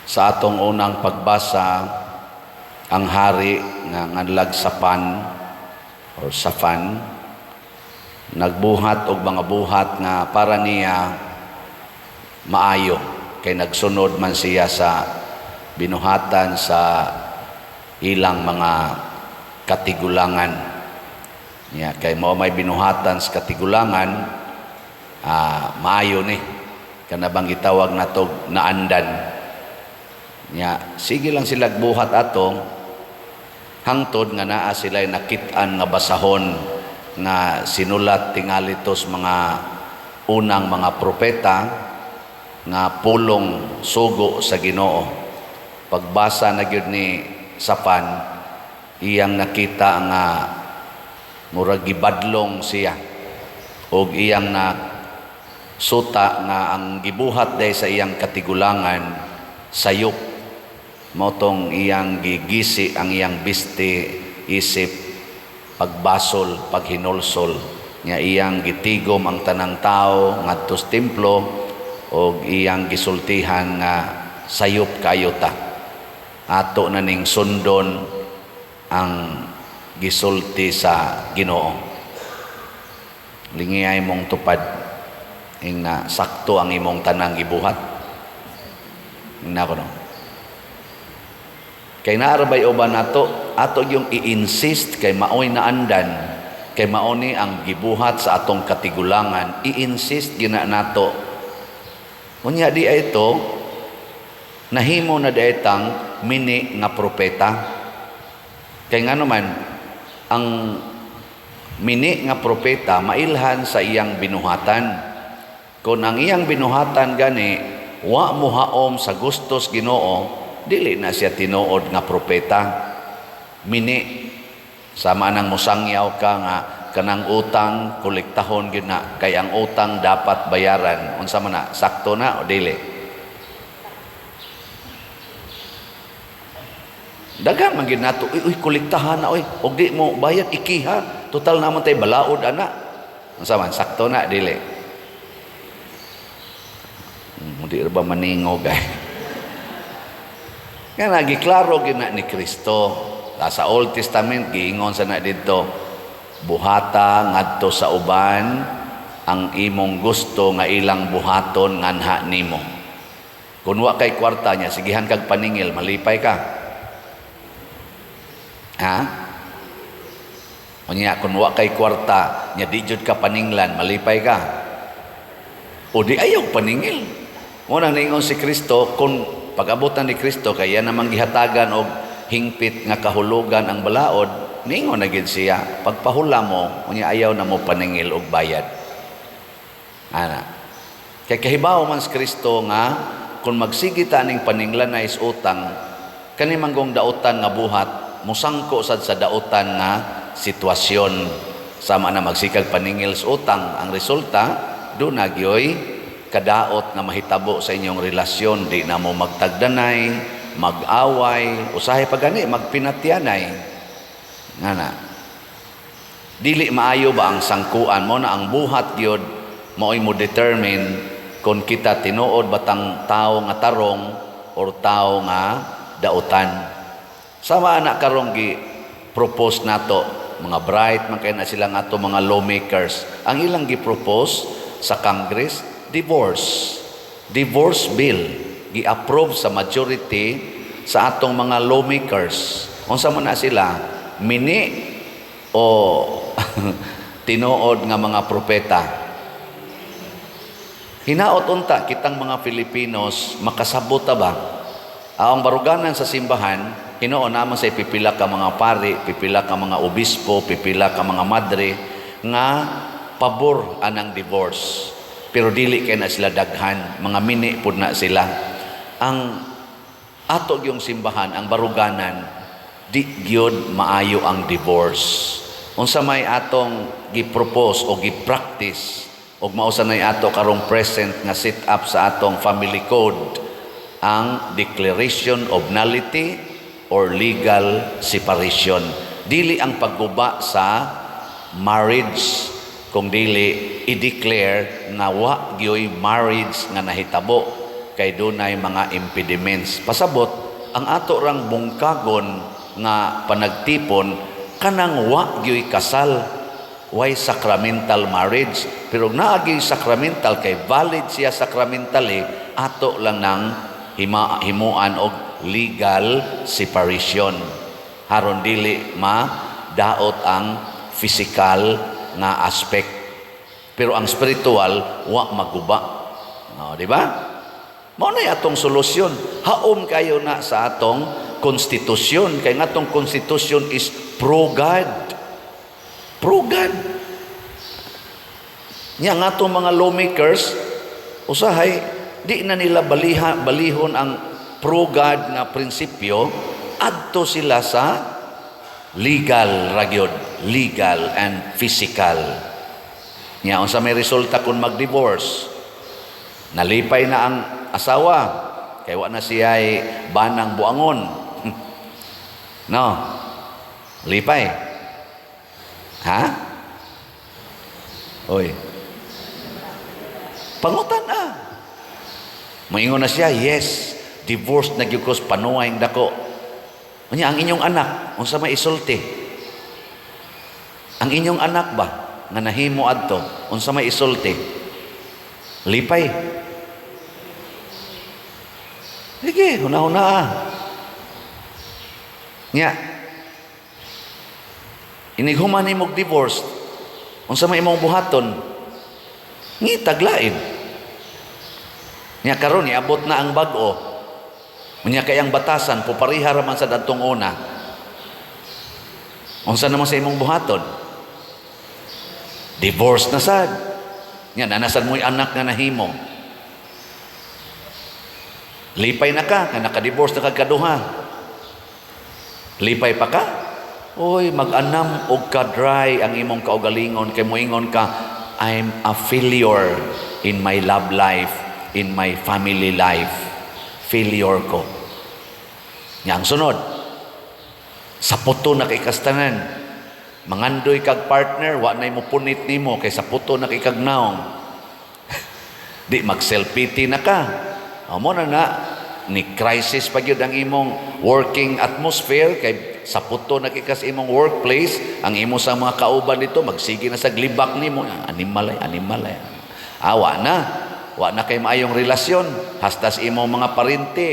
Sa atong unang pagbasa, ang hari nga nganlag Sapan or Safan nagbuhat og mga buhat nga para niya maayo kay nagsunod man siya sa binuhatan sa ilang mga katigulangan niya, kay mao may binuhatan sa katigulangan, maayo ni kana bang gitawag natog naandan niya. Sige lang sila buhat ato hangtod nga naa sila nakit-an nga basahon nga sinulat tingali tos mga unang mga propeta nga pulong sugo sa Ginoo. Pagbasa na gyud ni Sapan, iyang nakita nga murag gibadlong siya og iyang na suta nga ang gibuhat day sa iyang katigulangan sayop. Mao tong iyang gigisi ang iyang biste isip pagbasol, paghinulsol nga iyang gitigom ang tanang tao ngadto sa templo og iyang gisultihan nga sayop kayo ta, ato na ning sundon ang gisulti sa Ginoo. Lingiyay mong tupad ing na sakto ang imong tanang gibuhat. Ingna ko, no? Kay naarabay uban nato, ato yung i-insist kay maoy naandan, kay mao ni ang gibuhat sa atong katigulangan, i-insist gina nato. Unya di ay ito, nahimo na di tang mini nga propeta. Kay nga naman, ang mini nga propeta mailhan sa iyang binuhatan. Kung ang iyang binuhatan gani wa mohaom sa gustos Ginoo, dili na siya tinuod nga propeta. Mini sama nang musangyaw ka nga kanang utang kolektahon gyud na kay ang utang dapat bayaran. Unsa man na, sakto na o dili? Daghan man gyud nato, uy, uy, kolektahan na oy, og di mo bayad ikiha, total naman tay balaod ana. Unsa man, sakto na dili? Di ra ba maningog ay? Nga nagiklaro gyud na ni Kristo. Sa Old Testament giingon sa na didto, buhata ngadto sa uban ang imong gusto nga ilang buhaton nganha nimo. Kung wa kay kwarta niya, sigihan kag paningil, malipay ka. Ha? Unya kung wa kay kwarta nya di jud ka paninglan, malipay ka. O di ayaw paningil. Mo nang niingon si Kristo, kung pag-abutan ni Kristo kay iya namang gihatagan og hingpit nga kahulugan ang balaod, niingon na gid siya, pagpahula mo, unya ayaw na mo paningil og bayad. Ana. Kay kahibaw man si Kristo nga kung magsige ta ning paninglanay sa utang, kani manggong dautan nga buhat musangko sad sa dautan nga sitwasyon. Sama na magsikag paningil sa utang, ang resulta do na gyoy kadaot nga mahitabo sa inyong relasyon, di na mo magtagdanay, mag-away, usahay pa gani magpinatyanay. Nga na dili maayo ba ang sangkuan mo na ang buhat gyud maoy mo determine kung kita tinuod batang tao nga tarong or tao nga dautan. Sama ana karong gi propose nato, mga bright man kay na sila nga ato mga lawmakers. Ang ilang gi-propose sa Congress, divorce. Divorce bill gi-approve sa majority sa atong mga lawmakers. Unsa man na sila, mini o tinuod nga mga propeta? Hinaot unta kitang mga Filipinos makasabot ta ba? Ang baruganan sa simbahan, hinuon naman sa pipila ka mga pari, pipila ka mga obispo, pipila ka mga madre nga pabor anang divorce. Pero dili kay na sila daghan, mga mini pud na sila. Ang ato yung simbahan, ang baruganan, di gyud maayo ang divorce. Unsa may atong gi-propose o gi-practice og mao sa nay ato karong present nga set up sa atong family code, ang declaration of nullity or legal separation. Dili ang pagguba sa marriage, kung dili i-declare nga wa gyoy marriage nga nahitabo. kay dunay mga impediments. Pasabot, ang ato rang bungkagon nga panagtipon kanang wa gyoy kasal, way sacramental marriage. Pero naa gyoy sacramental, kay valid siya sacramentally, ato lang nang himuan og legal separation haron dili ma daot ang physical nga aspect, pero ang spiritual wa maguba, no, di ba? Mao na atong solusyon. Haom kayo na sa atong konstitusyon, kay nga atong konstitusyon is pro God, pro God. Nya nga atong mga lawmakers, usahay di na nila balihon ang pro God nga prinsipyo, adto sila sa legal ragyod, legal and physical. Nya unsa may resulta kung mag-divorce? Nalipay na ang asawa kay wa na siya banang buangon, no? Lipay, ha? Oy, pangutan ah. Moingon na siya, "Yes, divorced na gyud ko, panuway dako." Unya ang inyong anak, unsa may isulti? Ang inyong anak ba nga nahimo adto, unsa may isulti? Lipay? Sige, huna-huna ah. Nya, inighuman nimo divorce, unsa may imong buhaton? Ngitag lain. Nya karon iabot na ang bag-o. Unya kay ang batasan pupariha ra man sa dadtong una. Unsa naman sa imong buhaton? Divorce na sad. Nya nanasan mo'y anak nga nahimo. Lipay na ka nga naka-divorce na kag kaduha? Lipay pa ka? Oy, mag-anam og ka-dry ang imong kaugalingon kay moingon ka, "I'm a failure in my love life, in my family life. Failure ko." Nya ang sunod, sa puto na kay kastanan. Mangandoy kag partner, wa nay mo punit nimo kay sa puto na kay kag naong. Di mag self-pity na ka. Amo na na ni crisis pa gyud ang imong working atmosphere kay sa puto na kay kas imong workplace. Ang imo sa mga kauban dito magsige na sa glibak nimo, "Animal ay, animal ay." Awa na, wa na kay maayong relasyon hasta sa imong mga parente,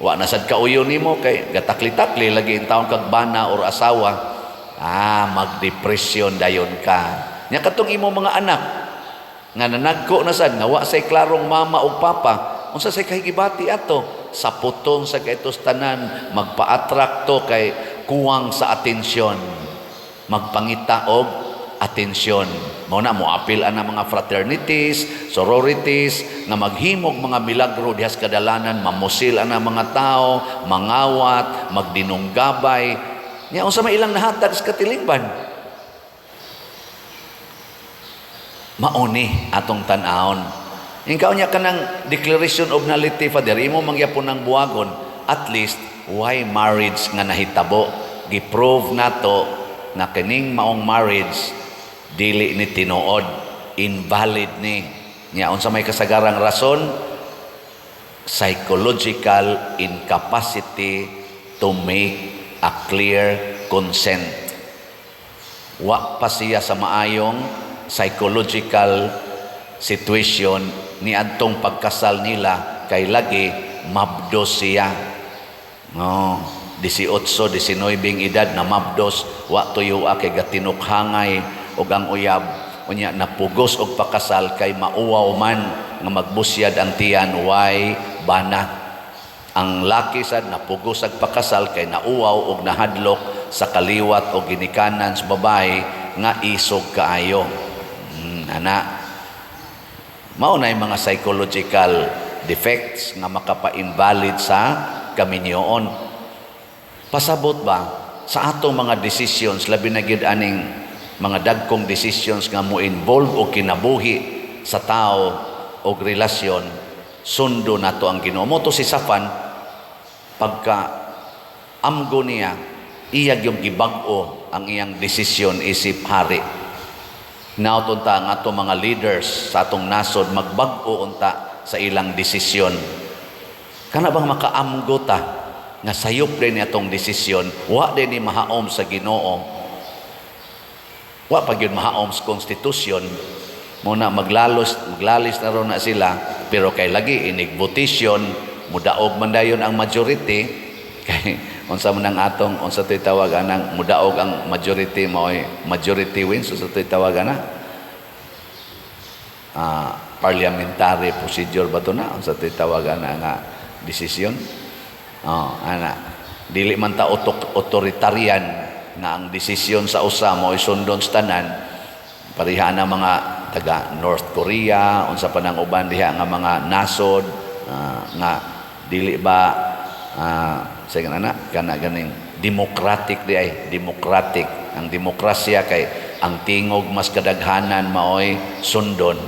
wa na sad kauyo nimo kay gatakli-takli lagi in taon kag bana or asawa. Ah, magdepresyon dayon ka. Nya katong imong mga anak nga nanagko na sad nga wa say klarong mama ug papa, unsa say kahigibati ato? Sa puton sa kaitos tanan, magpa-attract to kay kuwang sa atensyon, magpangita og atensyon. Mao na mo apil ana mga fraternities, sororities nga maghimog mga milagro dihas kadalanan, mamusil ana mga tao, mangawat, magdinunggabay. Nya unsa may ilang nahatag sa katilingban? Mauni atong tan-awon. Ikaw niya kanang declaration of nullity, Father, imo mangyapon ng buwagon, at least, why marriage nga nahitabo? Giprove nato na kining maong marriage, dili ni tinuod, invalid ni. Nya unsa may kasagarang rason? Psychological incapacity to make a clear consent. Wa pa siya sa maayong psychological situation ni adtong pagkasal nila kay lagi mabdos siya. No, 18, 19 edad na mabdos, wa tuyo kay gatinukhangay og ang uyab. Unya napugos og pakasal kay mauwaw man nga magbusyad ang tiyan, way bana. Ang laki sad napugos ag pakasal kay nauwaw og nahadlok sa kaliwat o ginikanan sa babae nga isog kaayo. Ana. Mao na yung mga psychological defects nga makapa-invalid sa kaminyoon. Pasabot ba sa atong mga decisions, labi na gyud aning mga dagkong decisions nga mo involve og kinabuhi sa tao og relasyon, sundo nato ang Ginoo. Mo to si Safan, pagka amgo niya, iyag yung gibag-o ang iyang desisyon isip hari. Naot unta ang ato mga leaders sa atong nasod magbag-o unta sa ilang desisyon. Kana bang makaamgo ta nga sayop din ni atong desisyon, wa din ni mahaom sa Ginoo. Wa pa gyud mahaom sa konstitusyon. Mao na maglalos, maglalis na ron na sila, pero kay lagi inig votation, mudaog man dayon ang majority. Kay unsa man ang atong, unsa to'y tawag anang mudaog ang majority, mao'y majority wins? Unsa to'y tawag ana? Parliamentary procedure ba to na? Unsa to'y tawag ana nga desisyon? Oh, ana, dili man ta authoritarian nga ang desisyon sa usa mo'y sundon sa tanan, pareha na mga taga North Korea, unsa pa nang uban diha nga mga nasod, nga dili ba, sige ana, kana ganing democratic di ay democratic. Ang demokrasya kay ang tingog mas kadaghanan maoy sundon.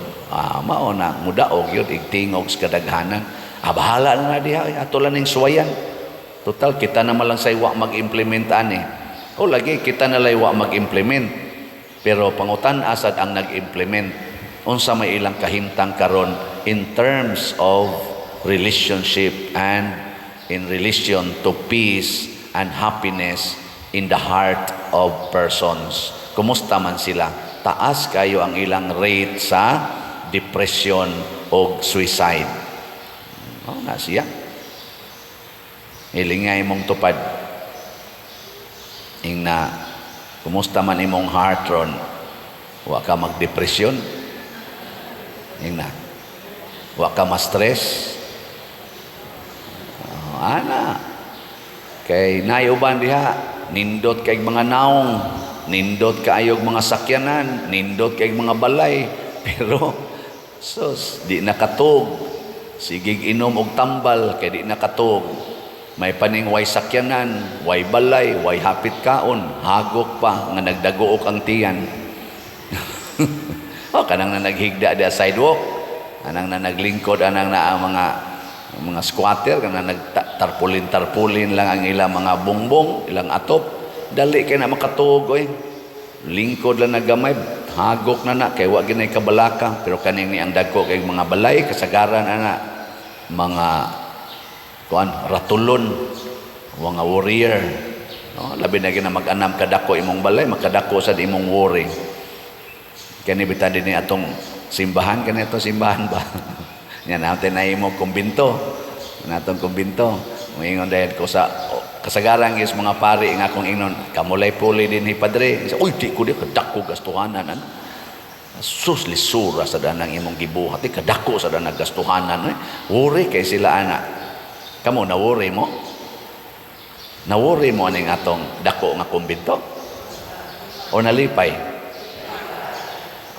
Mao na mudaog yun ig tingog sa kadaghanan. Bahala na na diha, ay, ato lang ning suwayan. Total, kita na lang sa wa mag-implement ani. O lagi, kita na lay wa mag-implement, pero pangutan asad ang nag-implement, unsa may ilang kahimtang karon in terms of relationship and in relation to peace and happiness in the heart of persons? Kumusta man sila? Taas kayo ang ilang rate sa depression o suicide. Oh, na siya. Hilingay mong tupad. Ingna, kumusta man imong heart ron? Wa ka magdepresyon? Ingna. Wa ka ma-stress? Oh, ana. Kay naiuban diha, nindot kay mga naong, nindot kaayog mga sakyanan, nindot kay mga balay, pero sus, di nakatug. Sigig inom og tambal kay di nakatug. May paning way sakyanan, way balay, way hapit kaon, hagok pa nga nagdaguok ang tiyan. Oh, kanang na naghigda di sidewalk, anang na naglingkod, anang na ang mga squatter, kanang nagtarpulin-tarpulin lang ang ilang mga bongbong, ilang atop. Dali kay na makatuog oy. Lingkod lang na gamay, hagok na na kay wa ginay kabalaka, pero kaning ni ang dagko kay mga balay kasagaran ana mga kuan, ratulon, mga warrior. No, labi na gina mag-anam kadako imong balay, makadako sad imong worry. Kani bita din ni atong simbahan, kani atong simbahan ba? Nya natin na imo kumbinto. Natong kumbinto. Moingon dahil ko sa kasagaran is mga pari nga akong ingnon, "Kamulay puli din ni padre." Sa, "Uy, di ko di kadako gastuhanan ano." Sus, lisura sa danang imong gibuhat, di kadako sa danang gastuhanan. Eh. Worry kay sila ana. Kamo na worry mo? Na worry mo aning atong dako nga kumbinto? O nalipay?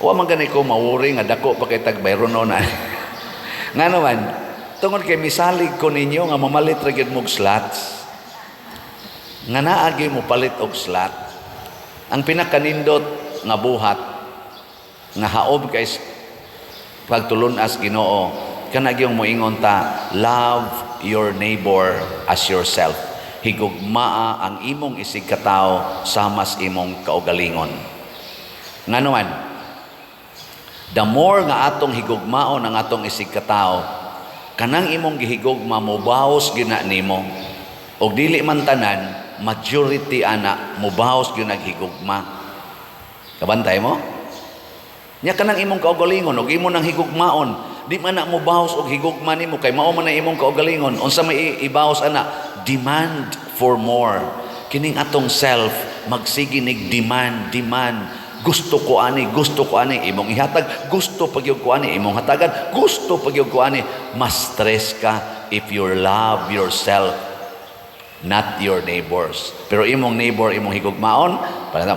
Wa man gani ko ma-worry nga dako pa kay tag bayrono na. Nga naman, tungod kay misalig ko ninyo nga mamalit ra gyud mog slots. Nga naagi mo palit og slot. Ang pinakanindot nga buhat nga haob kay pagtulunas Ginoo, kana gyung moingon ta, "Love your neighbor as yourself." Higugmaa ang imong isig katawo samas imong kaugalingon. Ngano man, the more nga atong higugmaon ang atong isig katawo, kanang imong gihigugma mobawas gyud na nimo. Og dili man tanan, majority ana mobawas gyud naghigugma. Kabantay mo? Nya kanang imong kaugalingon og imo nang higugmaon, di man na mobawas og higugma nimo kay mao man na imong kaugalingon. Unsa may ibawas ana? Demand for more. Kining atong self magsige nig demand, demand. Gusto ko ani, gusto ko ani, imong ihatag, gusto pa gyud ko ani, imong hatagan, gusto pa gyud ko ani. Mas stress ka if you love yourself, not your neighbors. Pero imong neighbor, imong higugmaon,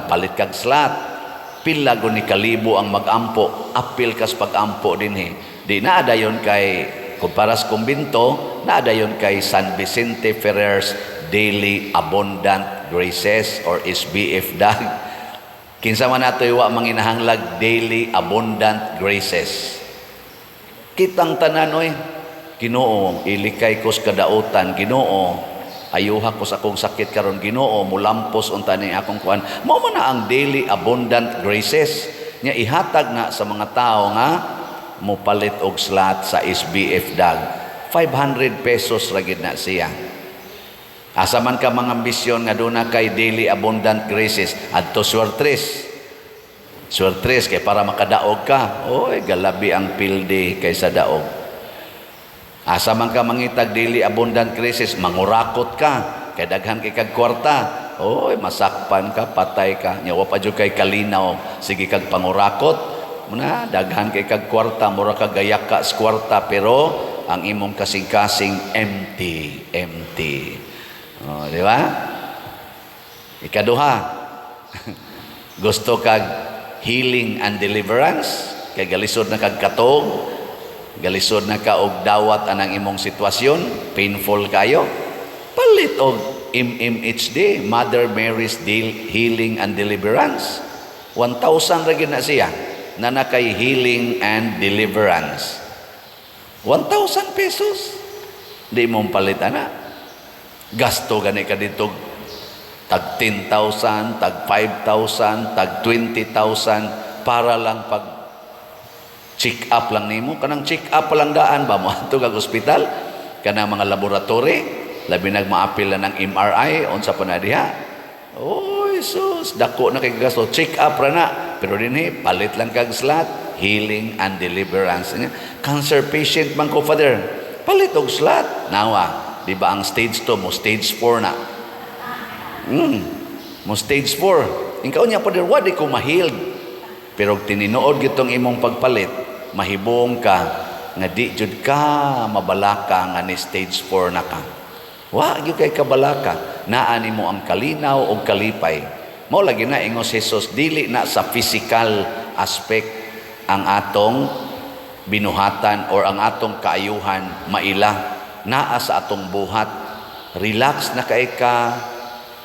palit kag slot. Pila ni kalibo ang magampo, apil kas pagampo dinhi. Di naa dayon kay kumpara sa kumbinto, naa dayon kay San Vicente Ferrer's Daily Abundant Graces or SBF DAG. Kinsa man nato'y wa manginahanglag Daily Abundant Graces? Kitang tanan oy, "Ginoo, ilikay ko sa kadautan, Ginoo, ayuha ko sa akong sakit karon, Ginoo, mulampos unta ni akong kuan." Mao man na ang Daily Abundant Graces. Nya ihatag na sa mga tao nga mopalit og slot sa SBF DAG. 500 pesos ra gid na siya. Asa man ka mga ambisyon nga duna kay daily abundant graces, adto Swertres. Swertres kay para makadaog ka. Oy, galabi ang pildi kaysa daog. Asa man ka mangitag daily abundant graces, mangurakot ka kay daghan kay kag kwarta. Oy, masakpan ka, patay ka. Nya wa pa jud kay kalinaw, sige kag pangurakot. Muna daghan kay kag kwarta, mura ka gayaka sa kwarta, pero ang imong kasing-kasing empty, empty. Oh, di ba? Ikaduha, gusto kag healing and deliverance, kay galisod na kag katog, galisod na ka og dawat anang imong sitwasyon, painful kayo, palit og MMHD, Mother Mary's Healing and Deliverance. 1,000 ra gyud na siya na nakay healing and deliverance. 1,000 pesos. Di mo palit ana. Gasto gani ka dito tag 10,000, tag 5,000, tag 20,000 para lang pag check up lang nimo. Kanang check up pa lang daan ba mo adto kag ospital, kanang mga laboratory, labi nag maapil na ng MRI, unsa pa na diha. Oy, sus, dako na kay gasto, check up ra na. Pero dinhi palit lang kag slot, healing and deliverance. Cancer patient man ko, Father, palit og slot. Nawa, di ba ang stage 2 mo stage 4 na? Mo stage 4. Inkaw niya, "Father, wa di ko ma-healed." Pero tinuod gitong imong pagpalit, mahibong ka nga di jud ka mabalaka nga ni stage 4 na ka. Wa gyud kay kabalaka, naa nimo ang kalinaw og kalipay. Mao lagi na ingon si Jesus, dili na sa physical aspect ang atong binuhatan or ang atong kaayuhan maila, naa sa atong buhat. Relax na kay ka,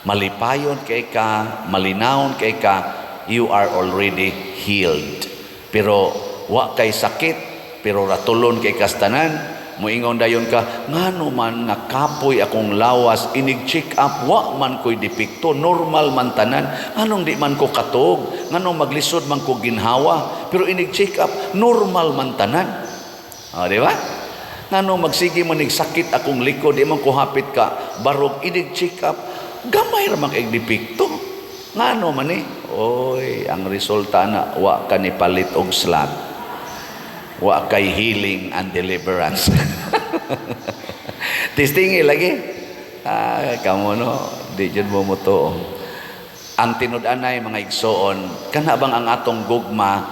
malipayon kay ka, malinawon kay ka, you are already healed. Pero wa kay sakit, pero ratulon kay kastanan, muingon dayon ka, "Ngano man nga kapoy akong lawas, inig check up wa man ko'y depekto, normal man tanan, anong di man ko katog, nganong maglisod man ko ginhawa, pero inig check up normal man tanan?" Oh, di ba? "Ngano magsige man nig sakit akong likod, di man ko hapit ka barog, inig check up gamay ra man kay depekto, ngano man ni?" Oy, ang resulta na, wa ka ni palit og slot, wa kay healing and deliverance. Testingi lagi. Ah, kamo no, di jud mo motuo. Ang tinud-anay, mga igsoon, kana bang ang atong gugma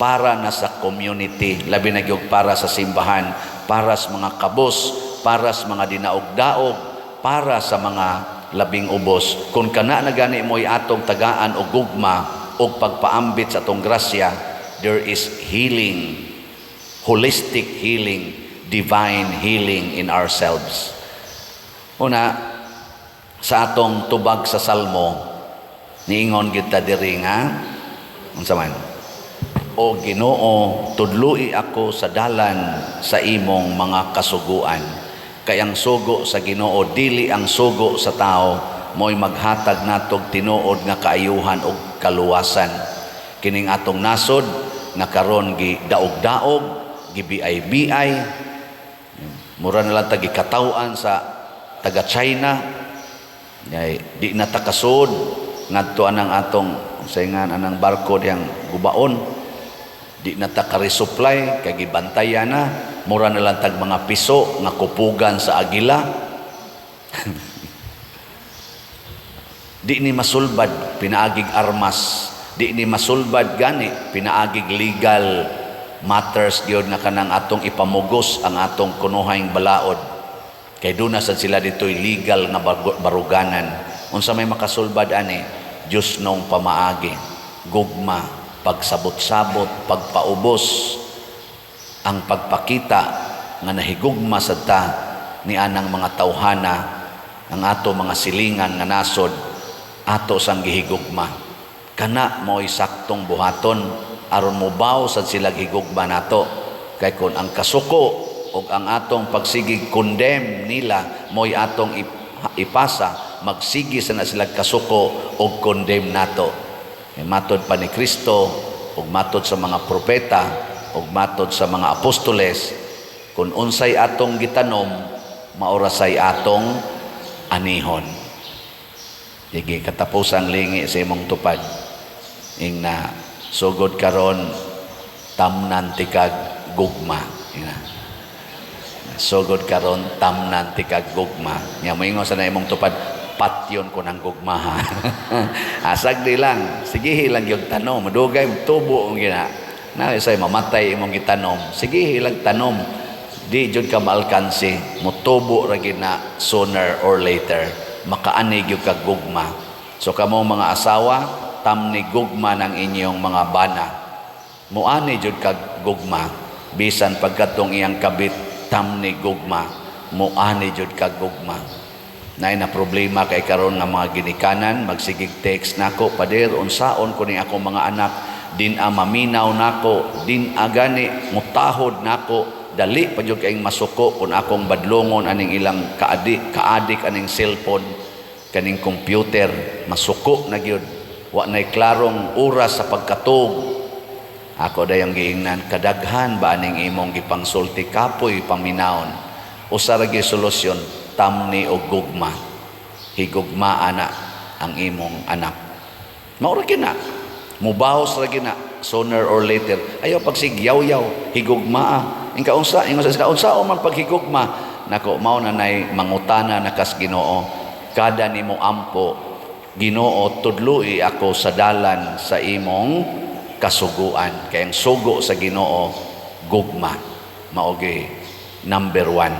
para na sa community, labi na gyud para sa simbahan, para sa mga kabos, para sa mga dinaog-daog, para sa mga labing ubos. Kung kana na gani mo'y atong tagaan og gugma og pagpaambit sa atong grasya, there is healing, holistic healing, divine healing in ourselves. Una, sa atong tubag sa Salmo, niingon kita diri nga, unsa man? "O Ginoo, tudloi ako sa dalan sa imong mga kasuguan. Kay ang sugo sa Ginoo dili ang sugo sa tao, mo'y maghatag natog tinuod nga kaayuhan ug kaluwasan." Kining atong nasod nga karon gi daog-daog, gibiay-biay, mura na lang tagi kataw-an sa taga China, ay, di na ta kasud ngadto anang atong sayngan anang barko diyang gubaon, di na ta ka-resupply kay gibantayan na, mura na lang tag mga piso nga kupugan sa agila. Di ni masulbad pinaagig armas, di ni masulbad gani pinaagig legal matters gyud nga kanang atong ipamugos ang atong kunuhayng balaod, kay duna sad sila dito'y legal nga baruganan. Unsa may makasulbad ani? Diyos nong pamaagi, gugma, pagsabot-sabot, pagpaubos, ang pagpakita nga nahigugma sad ta ni anang mga tawhana, ang ato mga silingan nga nasod ato sang gihigugma. Kana mo'y saktong buhaton aron mobaw sad sila higugma nato, kay kon ang kasuko ug ang atong pagsigig condemn nila mo'y atong ipasa, magsigi sa na sila kasuko og condemn nato. Kay matod pa ni Kristo ug matod sa mga propeta ug matod sa mga apostoles, Kung unsay atong gitanom, mao ra say atong anihon. Sige, katapusang lingi sa imong tupad. Ingna, sugod karon, tamnan tikag gugma. Ingna. Sugod karon, tamnan tikag gugma. Nya moingon sa na imong tupad, "Patyon ko ng gugma ha." Asag di lang, sige lang yung tanom, madugay tubo ang gina. Na say mamatay imong gitanom. Sige lang tanom. Di jud ka maalkansi, mutubo ra gyud na sooner or later. Makaani gyud ka gugma. So kamong mga asawa, tamni gugma ng inyong mga bana. Muani jud kag gugma. Bisan pagkatong iyang kabit, tamni gugma. Muani jud kag gugma. Naay na problema kay karon nga mga ginikanan, magsigig text nako, "Pader, unsaon ko ni akong mga anak, din a maminaw nako, din a gani mutahod nako, dali pa jud kaayong masuko kung akong badlongon aning ilang kaadik aning cellphone, kaning computer, masuko na gyud, wa nay klarong oras sa pagkatug." Ako dayong giingnan, "Kadaghan ba aning imong gipangsulti, kapoy paminawon. Usa ra gyud solusyon, tamni og gugma. Higugma ana ang imong anak." Mao ra gyud na. Mubalos ra gyud na sooner or later. Ayaw pagsigyaw-yaw, higugmaa. Ing kaunsa, ingon sa kaunsa man paghigugma nako, mao na nay mangutana na kas Ginoo. Kada nimo ampo, "Ginoo, tudloi ako sa dalan sa imong kasuguan." Kay ang sugo sa Ginoo, gugma. Mao gyud number one.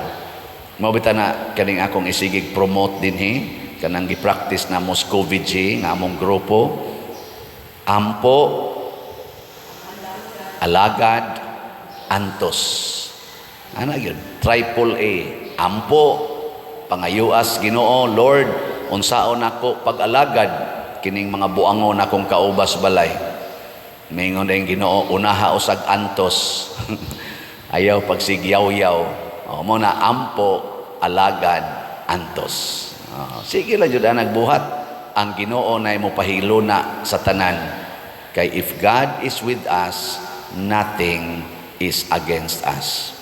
Mao bitaw na kaning akong isigig promote dinhi, kanang gi-practice na Moscow VG nga among grupo: ampo, alagad, antos. Ana yun, triple A. Ampo, pangayuas Ginoo, "Lord, unsaon nako pag-alagad kining mga buangon akong kaubas balay?" Mingon din Ginoo, "Unaha usag antos. Ayaw pagsigyaw-yaw." O, mao na ampo, alagad, antos. O, sige lang jud ang nagbuhat. Ang Ginoo na mo pahiluna sa tanan. Kay if God is with us, nothing is against us.